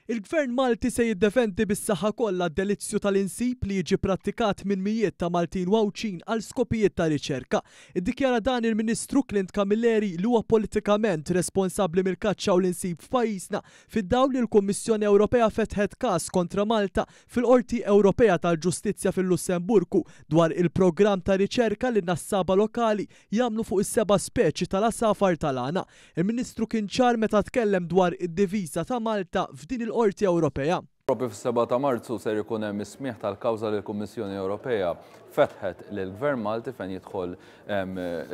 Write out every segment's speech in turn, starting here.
Il-Gvern Malti se jiddefendi bis-saħħa kollha d-delizzju tal-insib li jiġi prattikat minn mijiet ta' Maltin u Għawdxin għal skopijiet ta' riċerka. Iddikjara dan il-Ministru Clint Camilleri li huwa politikament responsabbli mill-kaċċa u l-insib f'pajjiżna fid-dawl li l-Kummissjoni Ewropea fetħet każ kontra Malta fil-Qorti Ewropea tal-Ġustizzja fil-Lussemburgu dwar il-programm ta' riċerka li n-nassaba lokali jagħmlu fuq is-seba' speċi tal-għasafar tal-għana. Il-Ministru kien ċar meta tkellem dwar id-diviża ta' Malta f'din il-Qorti Ewropea. Proprju fis-7 ta' Marzu ser ikun hemm is-smigħ tal-kawża li l-Kummissjoni Ewropea fetħet lill-Gvern Malti fejn jidħol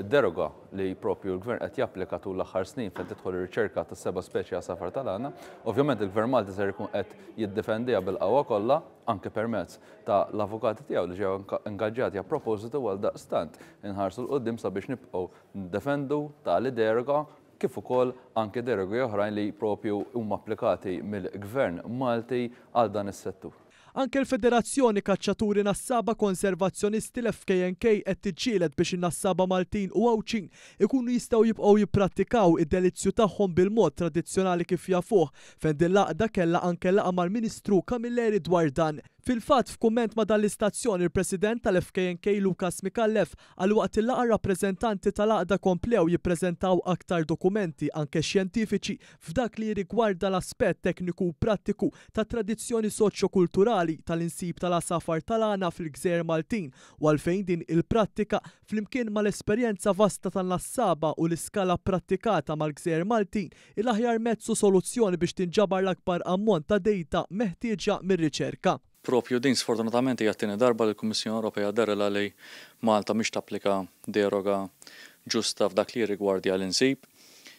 deroga li proprju l-Gvern qed japplika tul l-aħħar snin fejn tidħol ir-riċerka tas-seba' speċi għasafar tal-għana. Ovvjament il-Gvern Malti ser ikun qed jiddefendiha bil-qawwa kollha anke permezz ta' l-avukati tiegħu li ġew ingaġġjati appropositu għaldaqstant inħarsu 'l quddiem sabiex nibqgħu Niddefendu tali deroga kif ukoll anke derogi oħrajn li propju huma applikati mill-Gvern Malti għal dan is-settur. Anke l-Federazzjoni Kaċċaturi Nassaba Konservazzjonisti l-FKNK qed tiġġieled biex in-nassaba Maltin u Għawdxin ikunu jistgħu jibqgħu jipprattikaw id-delizzju tagħhom bil-mod tradizzjonali kif jafuh fejn din l-għaqda kellha anke laqgħa mal-Ministru Camilleri dwar dan. Fil-fatt, f'kumment ma' dan l-istazzjon, il-President tal-FKNK Lucas Micallef qal li waqt il-laqgħa r-rappreżentanti tal-għaqda komplew jippreżentaw aktar dokumenti anke xjentifiċi f'dak li jirrigwarda l-aspett tekniku u prattiku tat-tradizzjoni soċjo-kulturali tal-insib tal-għasafar tal-għana fil-gżejjer Maltin u għalfejn din il-prattika flimkien mal-esperjenza vasta tan-nassaba u l-iskala pprattikata mal-gżejjer Maltin hi l-aħjar mezz u soluzzjoni biex tinġabar l-akbar ammont ta' dejta meħtieġa mir-riċerka. Proprju din sfortunatament hija t-tieni darba li l-Kummissjoni Ewropea dehrilha li Malta mhix tapplika deroga ġusta f'dak li jirrigwardja l-insib.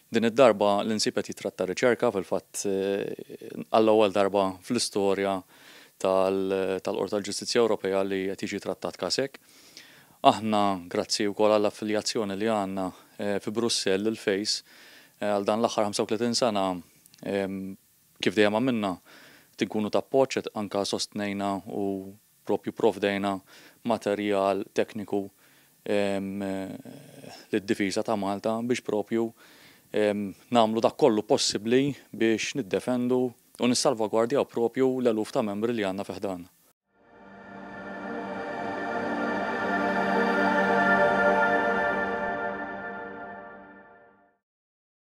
Din id-darba l-insib qed jittratta riċerka, fil-fatt għall-ewwel darba fl-istorja tal-Qorti tal-Ġustizzja Ewropea li qed jiġi trattat każ hekk. Aħna, grazzi wkoll għall-affiljazzjoni li għandna fi Brussell, il-FACE, għal dan l-aħħar 35 sena, Kif dejjem għamilna, qed inkunu ta' appoġġ, qed anke sostnejna u proprju pprovdejna materjal tekniku lid-difiża ta' Malta biex proprju nagħmlu dak kollu possibbli biex niddefendu u nissalvagwardjaw proprju l-eluf ta' membri li għandna fi ħdanna.